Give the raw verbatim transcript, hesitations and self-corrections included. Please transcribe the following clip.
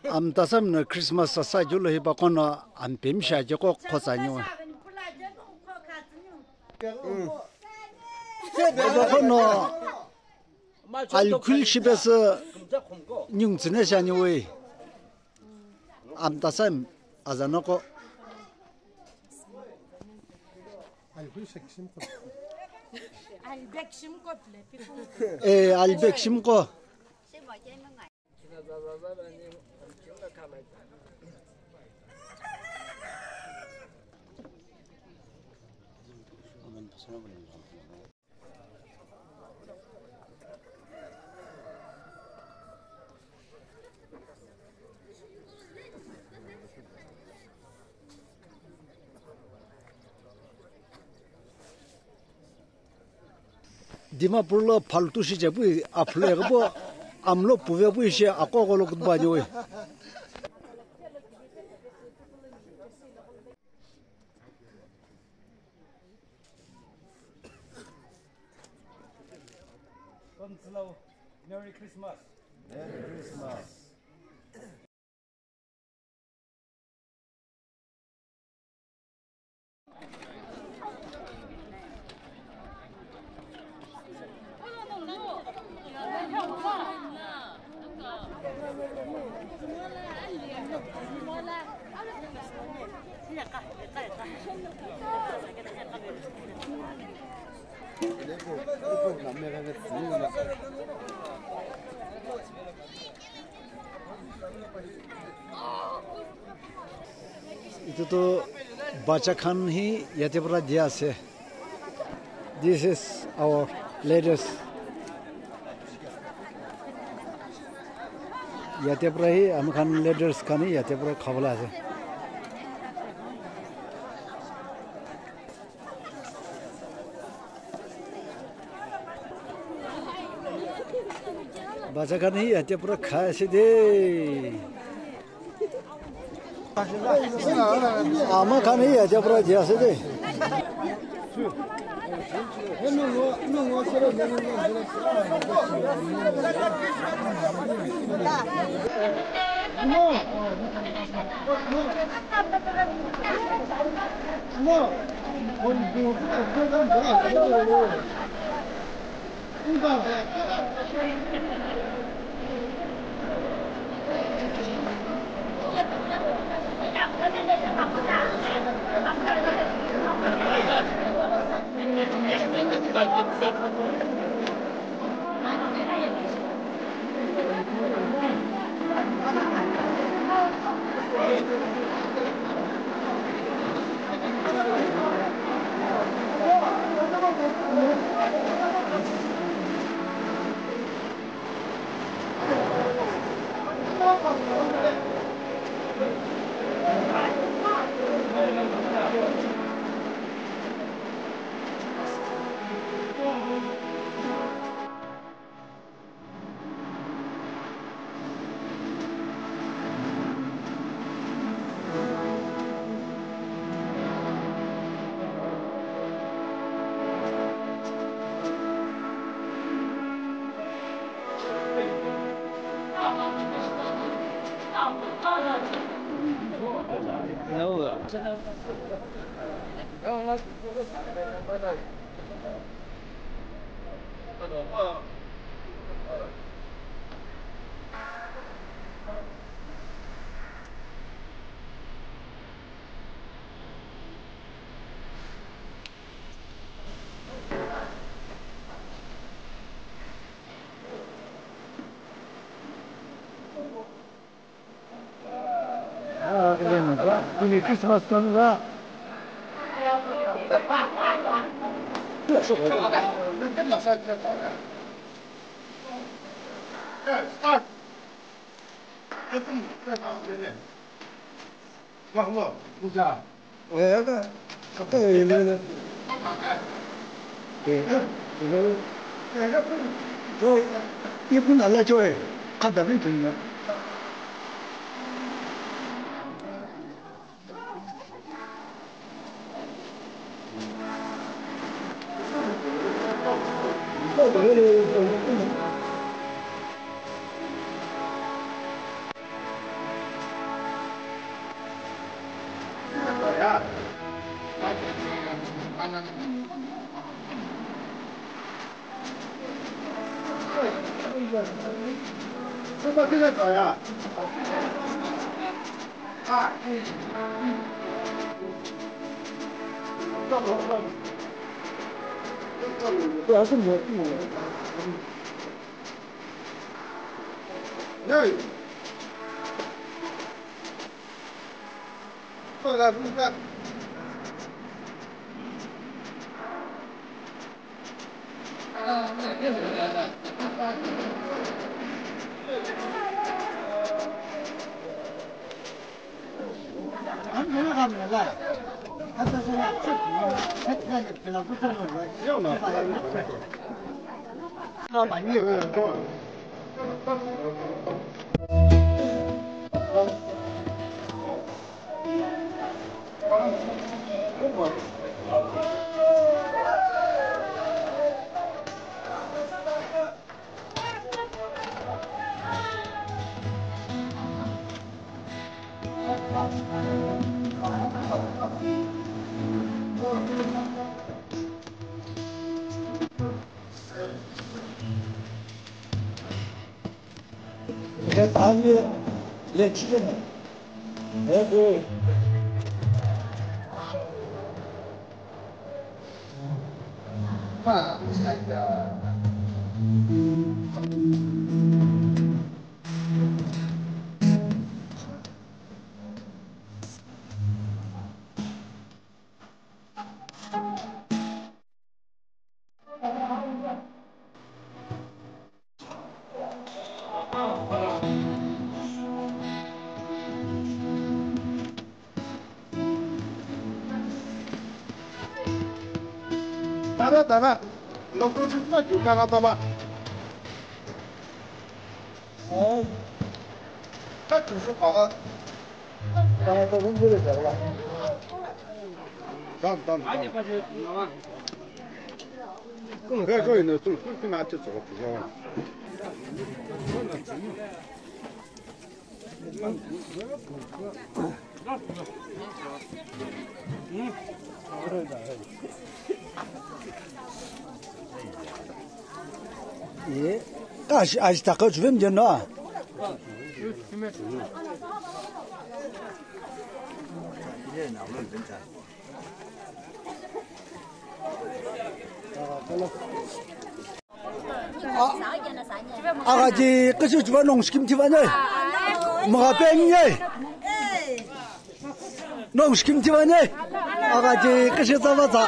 Amtasami no Christmas sasa julo hipaqo no ampemi shi aje qo qhotsani we. Hipaqo no Alkhui shipesü ningu tsüne shiani we. Amtasami azanoko. Eh, Albek shimqo. Dimapur lo phaltu shi chepui, aphulo eghipu, amlo puve pui shi aqo gholo kutbani we. Merry Christmas. Merry Christmas. Itutu bacha khan hi yate para dia ase. This is our leaders. Yate para hi ami khan leaders khan hi yate para khabole ase. Bacha khan hi yate pura khai ase de. Ama khan hi yate pura jai ase de. Kuni Christmas kanu la. Start. Tara, tara. Doctor Sutma juga kata, Pak. Oh. Kan tusuk, Pak. Kan, kan, kan. Kan, kan, ini tuh, kan, kan, ada tuh, tuh. Ye, kashi, aji takha chuvem jeno. Aghaji kishi chuva nongu shikimthi vane. Mughape nye. Nongu shikimthi vane. Aghaji kishi tsava tsa.